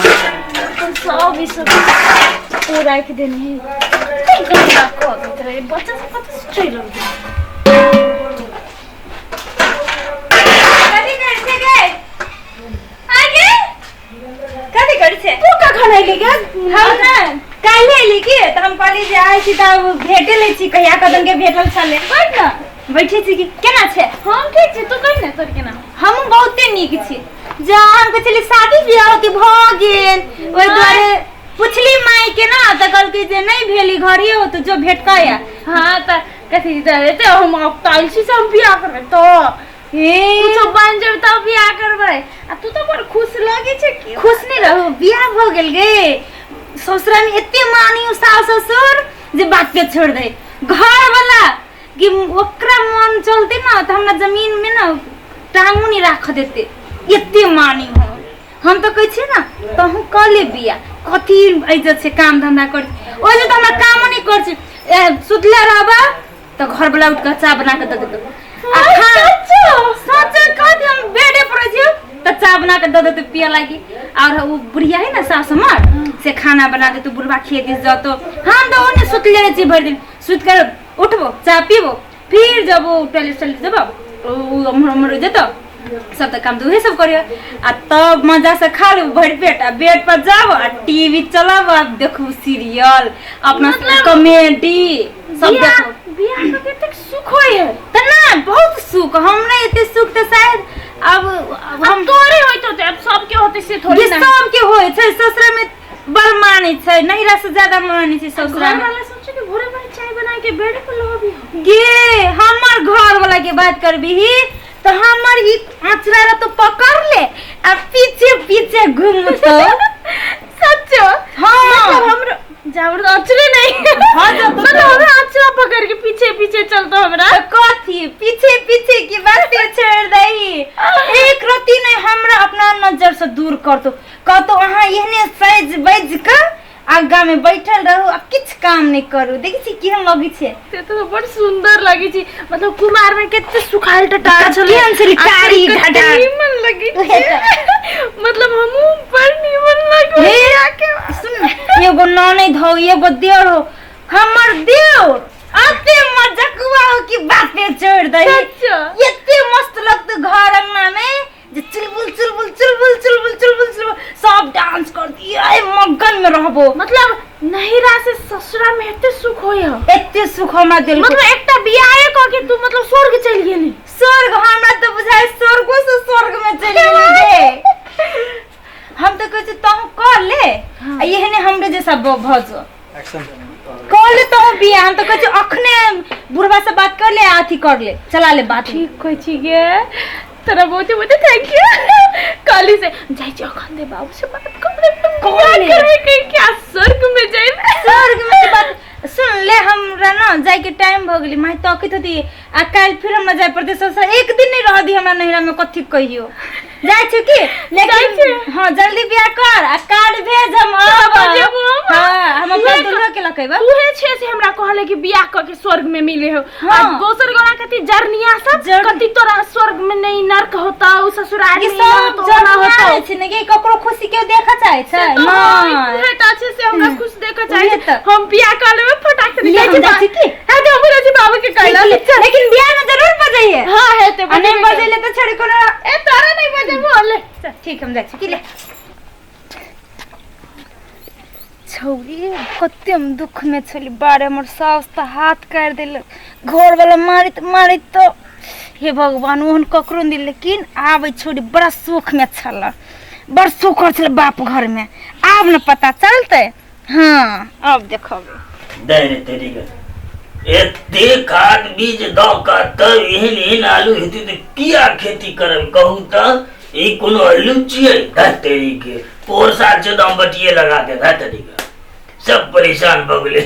सब ई सब ओ राखि देने है कते गंदा कऽ दैत रहै बच्चा सब कतऽ से चलि अबै कथी करै छै गे आगे कथी करै छै तू कखन अयली गे हम ने काल्हि अयली की तऽ हम कहली जे आइ छी तऽ भेटे लै छी कहिया कदन के भेटल छलै बैठ न बैठे छी कि केना छै हम ठीक छी तू कहि ने तोर केना हमहूँ बहुते नीक छी जा हम कहै छली शादी बियाह होती भऽ गेल ओहि दुआरे पुछली माय के ना तऽ कहलकै जे नहि भेली घरे हो तो जो भेट कऽ आ हाँ तऽ कथी तऽ एते हम अवताल छी से हम बियाह करबै तो हे कुछो बन जेबै तब बियाह करबै आ तू तऽ बड़ खुश लगै छै की खुश नहि रहू बियाह भऽ गेल गे ससुरा में एते मानी सास ससुर जे बात पे छोड़ दे घर वाला कि ओकरा मन चलते ना तो हमरा जमीन में ना टांगो नहीं राख देते एते मानी हो हम तो कहै छियै ना तहूँ कऽ ले बियाह कथी एहि छै काम धंधा कर ओहि जे तऽ हमरा काम नहीं कर छै सुतले रहबा तऽ घर वाला उठ कऽ चाह बना कऽ दऽ देतौ आ खा सच कहती हम बेडे पर छियौ तऽ चाह बना कऽ दऽ देतौ पिए लागी और वो बुढ़िया है ना सास हमर से खाना बना देतौ बुढ़वा खेत दिस जतो हम तऽ ओने सुतले रहै छी भरि दिन सुति कर उठबो चाह पीबो फिर जब वो टॉयलेट टॉयलेट जेबो ओ उम्हर उम्हर जेतो सब तऽ काम तऽ उहे सब करियो आ तब मजा से खा लेबो भरि पेट आ बेड पर जाबो आ टीवी चलाबो आ देखू सीरियल अपना मतलब कॉमेडी सब बियाह देखू बियाह कऽ कतेक सुख होइ है तऽ ना बहुत सुख हमरा एते सुख तऽ शायद अब हम हम तोरे होइत होते अब सबके होते से थोड़ी जे ना सबके होइ छै ससुरा में बड़ मानै छै नैहरा से ज्यादा मानै छै ससुरा घर में वाला सोचे कि भोरे भोरे चाय बना के बेड पर लहबी हो गे हमर घर वाला के बात करबीही तऽ हमर ई आँचरा रह तो पकड़ ले आ पीछे पीछे घूमतो सच्चो हाँ। मतलब हमरो जावर तो अचरे नहीं हाँ, तो मतलब हमरा अचरा पकड़ के पीछे पीछे चलतो हमरा तऽ कथी पीछे पीछे की बात छोड़ दही एक रत्ती नहीं हमरा अपना नजर से दूर करतो कहतो अहाँ एहने सज बज के आगा में बैठल रहू आ किछु काम नहीं करू देखै छी केहन लगै छै ते तो बड़ सुंदर लगे छी मतलब कुमार में कते सुखाल टटार छलै केहन छलै, आ कारी कते घाटा। नीमन लगे उहे छै मतलब हमहूँ बड़ नीमन लगै हे, सुन न, एगो ननैद हो एगो देवर हो हमर देवर अते मजकुआ हो कि बाते छोड़ दही सच्चो? एते मस्त लगतो घर अंगना में जे चुलबुल चुलबुल चुलबुल चुलबुल चुलबुल चुलबुल सब डांस कर दिए मगन में रहबो मतलब नहिरा से ससुरा में एते सुख होय हो एते सुख हमरा दिल मतलब एकटा बियाहे क के तू मतलब स्वर्ग चलि गेली स्वर्ग हमरा तऽ बुझाय स्वर्गो से स्वर्ग में चलि गेली रे हम तऽ कहै छी तहूँ कर ले हाँ। आ एहने हमरे जैसा भऽ जो एक्शन कर ले तहूँ बियाह हम तऽ कहै छी अखने बुढ़वा से बात कर ले आ अथी कर ले चला ले बात ठीक कहै छी गे तोरा बहुते बहुते thank you काली से जाइ छी अखन दे बाबू से बात कर ले कर ले। करबे कहीं क्या स्वर्ग में जाइबे स्वर्ग में के बात सुन ले हमरा ना जाय के टाइम भऽ गेलै माय तकैत होती आ काल्हि फिर हमरा जाय पड़तै ससुर एक दिन नहि रह दी हमरा नैहरा में कथी कहियो जाइ छी की लेकिन जाइ छी। हाँ जल्दी बियाह कर आ कार्ड भेज हम आब बजेबो हम। हाँ हम अपना उहे दुल्हा के लकेबै उहे छै से हमरा कहले कि बियाह क के स्वर्ग में मिले हो हाँ। आ दोसर गोरा कथी जरनिया सब कथी तोरा स्वर्ग में नहीं नर्क होता उ ससुराल ई में सब होता ओना जरनिया होता छै ने कि ककरो खुशी केओ देखऽ चाहै छै से तो हाँ, नहि उहे तऽ छै से हमरा खुश देखऽ चाहै उहे छै तऽ। हम बियाह कर लेबै फटाक से ले, जाइ हम छी जाइ छी की? हां तो हम जाइ छी बाबू के कहला लेकिन बियाह में जरूर बजैहे हां हेतै आ नहि बजेले तऽ छोड़ि कोनो ए तोरा नहीं बजेबो ले चल, ठीक हम जाइ छी की ले छौरी कते हम दुख में छली बारे हमर सास तऽ हाथ काटि देलक घरवला मारैत मारैत तऽ हे भगवान ओहन ककरो नहि लेकिन आब ई छौरी बड़ा सुख में छल बड़ सुख छल बाप घर में आब ने पता चलतै हाँ अब देखबै दे रे तेरी के एते खाद बीज दऽ कऽ तब एहन एहन आलू हेतै तऽ किया खेती करब कहू तऽ ई कोनो आलू छियै धह तेरी के पोर साल छै तऽ हम बटिये लगा के धह तेरी के सब परेशान भऽ गेलै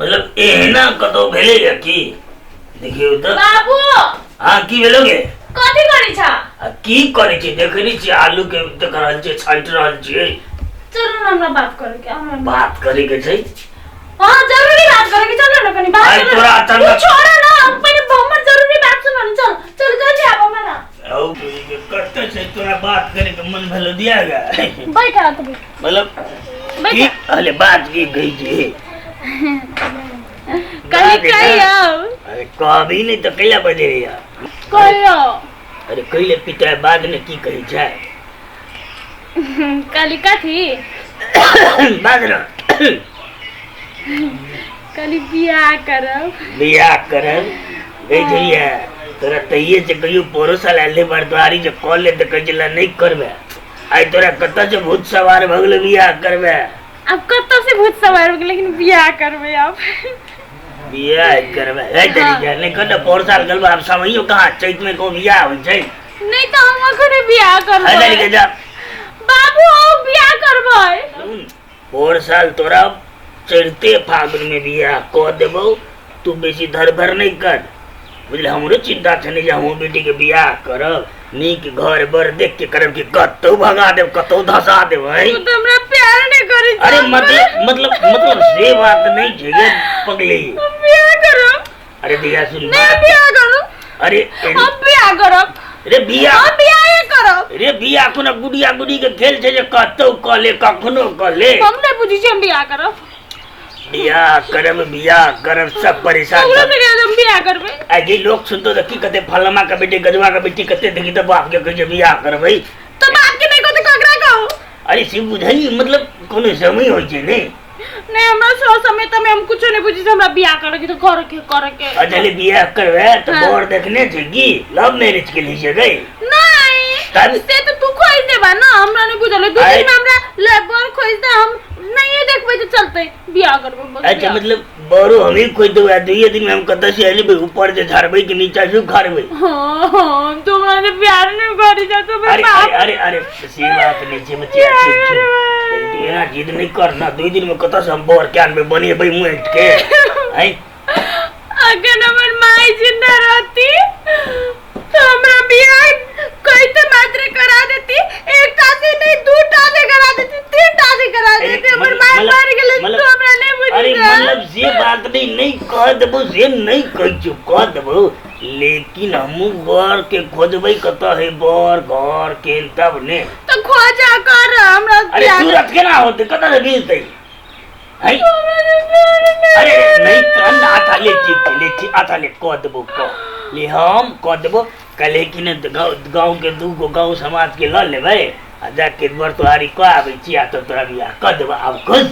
मतलब एहना कतौ भेलैया की देखियौ तऽ बाबू हाँ की भेलो गे कथी करै छ आ की करै छियै देखै नहि छियै आलू के देख रहल छियै छाँटि रहल छियै चलू न हमरा बात करे के हमरा बात करे के छै हाँ जरूरी बात करे के चलो ना कनी बात आइ करो तोरा अचानक- तू छोड़ा ना पहिले हमर जरूरी के मन भेलो दिया गा। बैठ आ तो बैठ। मतलब बैठ। की अरे बात की गई जी। कहीं कहीं आओ। अरे कभी नहीं तो कैला बजे यार। कहियो। अरे कैले पिता बाद ने की कही छै? काली कथी? बाद न। काली बियाह करब। बियाह करब गई जइया तोरा तहिए से कहियो पोरो साल आयल बरद्वारी जे कॉल ले त कहै छला नहीं करबे। आइ तोरा कतऽ से भूत सवार भऽ गेलै बियाह करबे? अब कतऽ से भूत सवार हो गेलै लेकिन बियाह करबे अब। बियाह करबे है तरी जा नहीं कर पोर साल गेल आब समयो कहाँ चैत में को बियाह होइ छै। नहीं तो हम अखने बियाह करबै। है तरी के जा बाबू हम बियाह करबै। पोर साल तोरा चढ़ते फागुन में बियाह कऽ देबौ, तू बेसी धरभर नहीं कर बुझल। हमरो चिंता छै ने जे हमहूँ बेटी के बियाह करब, नीक घर बर देख के करब कि कतौ भगा देब कतौ धसा देब। तू तो हमरा प्यार नहीं करै अरे मतलब मतलब मतलब से बात नहीं छै गे पगली। बियाह करब। अरे दिया सुन नहीं बियाह करब। अरे हम बियाह करब। रे बियाह हम बियाह करब। रे बियाह कोनो गुड़िया गुड़ी के खेल छै जे कतौ कऽ ले कखनो कऽ ले। हम नहीं बुझै छी हम बियाह करब। बियाह करब बियाह करब सब परेशान। हम बियाह करबै। आ जे लोग सुनतो त की कहते फलामा के बेटी गजवा के बेटी कते देखी त बाप के कहै छै बियाह करबै। त बाप के नहीं कहते ककरा कहू? अरे से बुझई मतलब कोनो समय होइ छै ने। नहीं हमरा सो समय त हम कुछो नहीं बुझी हमरा बियाह करे के तो करे के करे के। अच्छा ले बियाह करबै त बर देखने छै की लव मैरिज के लिए गई? नहीं से तो तू खोज देबा ना, हमरा नहीं बुझल। दू दिन में हमरा ले बर खोज दे, हम नहीं देखबै त चलते बियाह करबै बस। अच्छा मतलब बरो हम ही खोज देबै, दुइये दिन में हम कतऽ से एलिबै ऊपर से झाड़बै कि नीचा से उखाड़बै? हां हां तू हमरा से प्यार नहीं करी जा तो अरे अरे अरे से बात नहीं छै बच्चा। तू एना जिद नहीं कर ना, दुई दिन में कतऽ से हम बर के आनबै बनेबै मुँह के। हैं अगर हमर माई जिंदा रहती तो हमरा बियाह कहते मात्र करा देती, एकटा से नहीं दूटा से करा देती, तीनटा से करा देती। हमर माई मर गेलै तो हमरा नहीं बुझी। अरे मतलब जे बात नहीं नहीं कह देबो से नहीं कहै छियौ कह देबो, लेकिन हमहूँ बर के खोजबै कतऽ है बर घर के तब ने तो खोजा कर हमरा। अरे सूरत केना होतै कतऽ से मिलतै? हैं अरे नहीं तन आथा ले ठीक ले ठीक आथा ले कह देबो कह ले हम कह देबो कल कि ने गाँव के दू गो गाँव समाज के ल लेबै आ जाके बर तोहारी कह आबै छी आ तब तोरा बियाह कह देबो। आब खुश?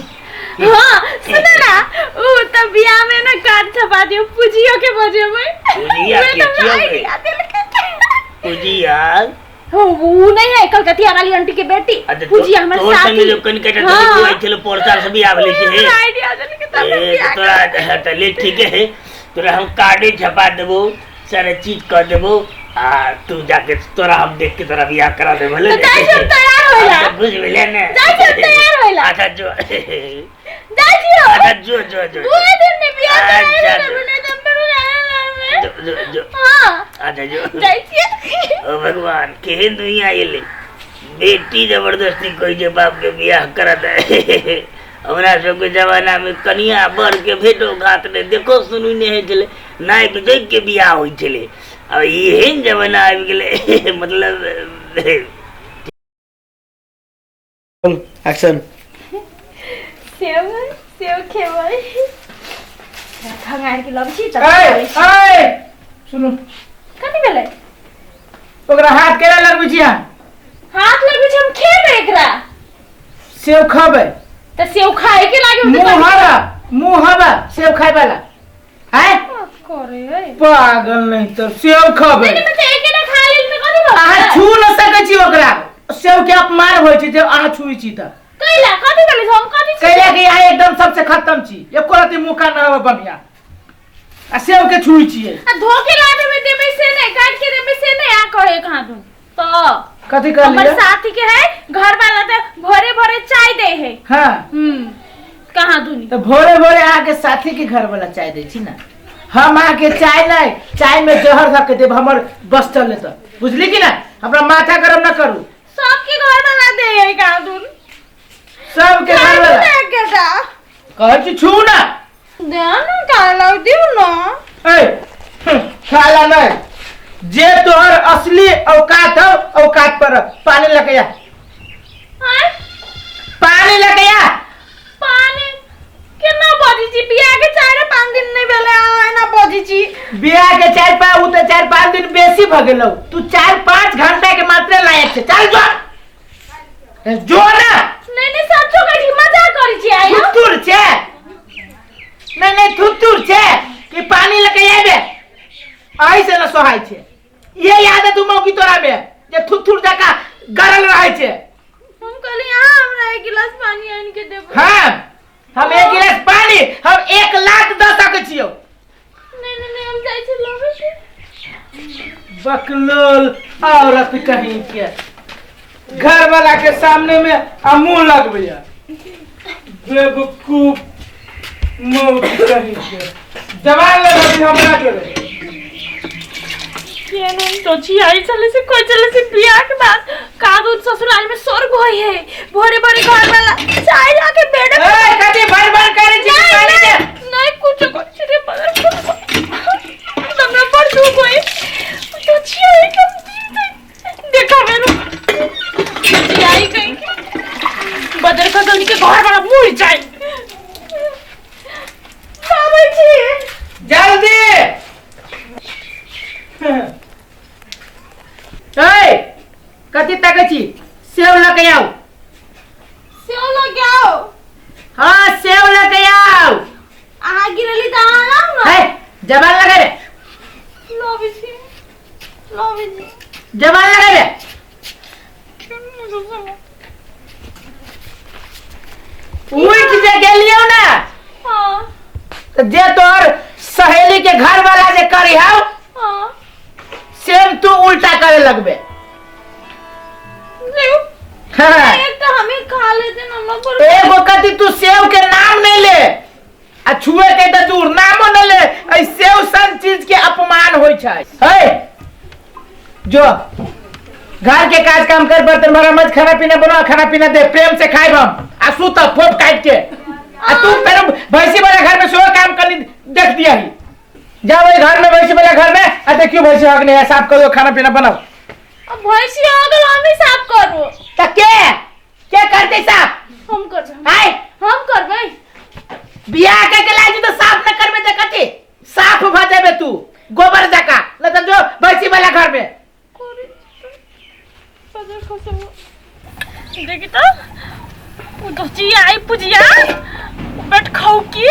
हां सुन ना उ त बियाह में ना कार्ड छपा दियो पूजियो के बजेबै। पूजिया के छियो पूजिया हो वो नहीं है कलकतिया वाली आंटी के बेटी पूजिया हमर तोर साथी। संगे जो कन के हाँ। आई छलो पोर साल से बियाह भेलै छै। आइडिया देल के तब ए तोरा त ले ठीक है तोरा हम कार्डे छपा देबो सारा चीज कर देबो आ तू जाके तोरा हम देख के तोरा बियाह करा देबो। तो जाय छियौ तैयार होइला। बुझ गेलै ने? जाय छियौ तैयार होइला। अच्छा जो जाय छियौ। अच्छा जो जो जो दू दिन में बियाह कराइ देबो नहीं त जो जो जो हां अच्छा जो जाय छियौ। ओ भगवान केहन दुनिया एलै, बेटी जबरदस्ती कहै छै बाप के बियाह करा दे। हमरा सबके जमाना में कनिया बर के भेटो घात नहीं देखो सुनू नहीं होइ छलै, नापि जोखि के बियाह होइ छलै। अब एहन जमाना आबि गेलै मतलब। एक्शन। सेव सेव खेबै खंगार के लबै छी तब। ए ए सुनू कथी भेलै? ओकरा हाथ केना लगबै छी अहाँ? हाथ लगबै छी हम खेबै एकरा। सेव खबै त सेव खाए के लागे। मुँह हवा मुँह हवा सेव खाए वाला हैं करे है पागल नहीं तो सेव खबै। नहीं मतलब एके ना खा लेल त कथी भऽ अहाँ छू न सकै छी ओकरा, सेव के अपमान होइ छै जे अहाँ छुई छी त। कैला कथी भेलै? हम कथी छी? कैला कि अहाँ एकदम सबसे खत्म छी, एको रति मुँह कान न हवा बढ़िया आ सेव के छुई छियै। आ धोके लाबे में देबै से नहीं, काट के देबै से नहीं, आ करे कहाँ दूं तो कथी कहलियै? हमर साथी के है घर वाला त भोरे भोरे चाय दे है। हां कहाँ दूनी तो भोरे भोरे अहाँ के साथी के घर वाला चाय दै छी ना, हम अहाँ के चाय नहीं चाय में जहर धऽ के देब हमर बस चले त बुझली कि ना। हमरा माथा गरम न करू। सबके घर वाला दे है कहाँ दून सबके घर वाला कहै छी छू ना दे ना खाला दिउ ना। ए खाला नहीं, जे तोहर असली औकात हो औकात पर पानी लगे जा। पानी लके आ। पानी केना बजै छी? बियाह के 4-5 दिन नहि भेलै, अहाँ एना बजै छी। बियाह के 4-5, उ तऽ 4-5 दिन बेसी भऽ गेलौ, तू 4-5 घंटा के मात्रे लायक छै। चल जो, जो ना। नहीं नहीं, सच्चो कहै छी, मजाक करै छी आइ हम। थुथुर छै। नहीं नहीं, थुथुर छै कि पानी लके आबे ऐसे न सोहाय छै। ये आदत मौकी तोरा में जे थुथुर जका गरल रहै छै। हम कहली अहाँ हमरा एक गिलास पानी आनि के देबै। हाँ, हम एक गिलास पानी, हम 1 लाख दऽ सकै छियौ। नहीं नहीं नहीं, हम जाइ छी लबै के। बकलोल औरत कहीं के, घर वाला के सामने में आ मुंह लगबैया, बेवकूफ मौत कहीं के। जवान ले अभी हमरा जोड़े। केहन हम सोची आई चले से कोई चले से बियाह के बाद कागज ससुराल में स्वर्ग होई है। भोरे भोरे घर वाला चाय ला के बेड पे। ए, कथी भर भर करे छी? नहीं, पानी दे। नहीं, कुछ कुछ रे मगर हमरा बड़ दुख होई। सोची आई कम देखा मेरू सोची आई कहीं बदर खसौनी के घर वाला मुड़ जाए। बाबा जी जल्दी। ए, कथी तकै छी? सेव लऽ के आउ। सेव लऽ के आउ? हाँ, सेव लऽ के आउ। अहाँ गिरली तऽ अहाँ लाउ ने। हे, जबान लगा रे। लबै छी, लबै छी। जबान लगा रे। उठ जे गेलियौ ना। हाँ। तऽ जे तोहर सहेली के घर वाला जे करी हौ, हाँ, सेम तू उल्टा करे लगबे। देखो। हाँ। एक तो हमें खा लेते ना हमरा पर। एगो कथी, तू सेव के नाम नहीं ले आ छुए के तऽ दूर नामो नहीं ले, एहि सेव सन चीज के अपमान होइ छै। हे जो घर के काज काम कर, बर्तन भरा मत, खाना पीना बना, खाना पीना दे, प्रेम से खाइब हम आ सुत फोप काट के। आ तू फेर भैंसी वाला घर में सेहो काम करनी देख दिया ही। जा वही घर में, भैंसी वाला घर में, आ देखियो भैंसी हक नहीं है, साफ करो, खाना पीना बनाओ। अब भैंसी हो गेल, हम ही साफ करू। त के के करते साफ? हम करबै। आय हम करबै। बियाह के के लाजी तो साफ न करबे त कथी साफ भ जेबे तू गोबर जका। न त जो भैंसी वाला घर में। देखी तो दोची आई पुजिया बैठ खाऊ की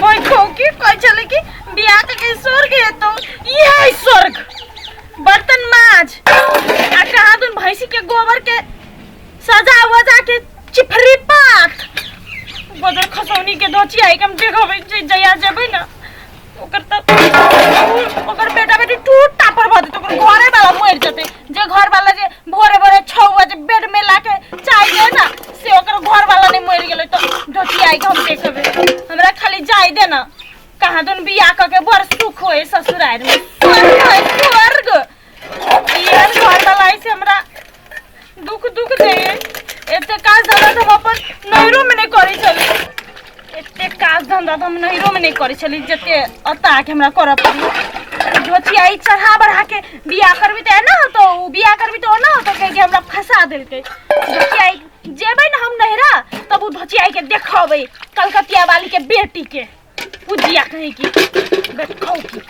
वही खाऊ की कह चले कि बियाह के के स्वर्ग है तो ये है स्वर्ग। बर्तन माज आ कहाँ तुम भैंसी के गोबर के सजा वजा के चिफरी पात बदर खसौनी के दोची आई कम देखबै जे जया जेबै ना ओकर त ओकर बेटा बेटी टूट टापर भऽ जेतै, ओकर घरे वाला मरि जेतै। जे घर वाला जे भोरे भोरे 6 बजे बेड में लाके चाय दे ना से ओकर घर वाला नहीं मरि गेलै तो धोती आई के हम देखबै। हमरा खाली जाय दे ना, कहाँ दुन बियाह कऽ के बड़ सुख होय ससुराल में, स्वर्ग होय स्वर्ग। यार घर वाला ऐसे हमरा दुख दुख दे। एते काज धंधा तऽ हम अपन नैहरो में नहीं करै छली, एते काज धंधा तऽ हम नैहरो में नहीं करै छली जते अता आके हमरा करऽ पड़ी। धोतियाई चढ़ा बढ़ा के बियाह करबी तऽ एना होतौ, उ बियाह करबी तऽ ओना होतौ कहि के हमरा फंसा देलकै। धोतियाई जेबै ने हम नैहरा तब उ धोतियाई के देखबै कलकतिया वाली के बेटी के पूजिया कहीं की देखौ की।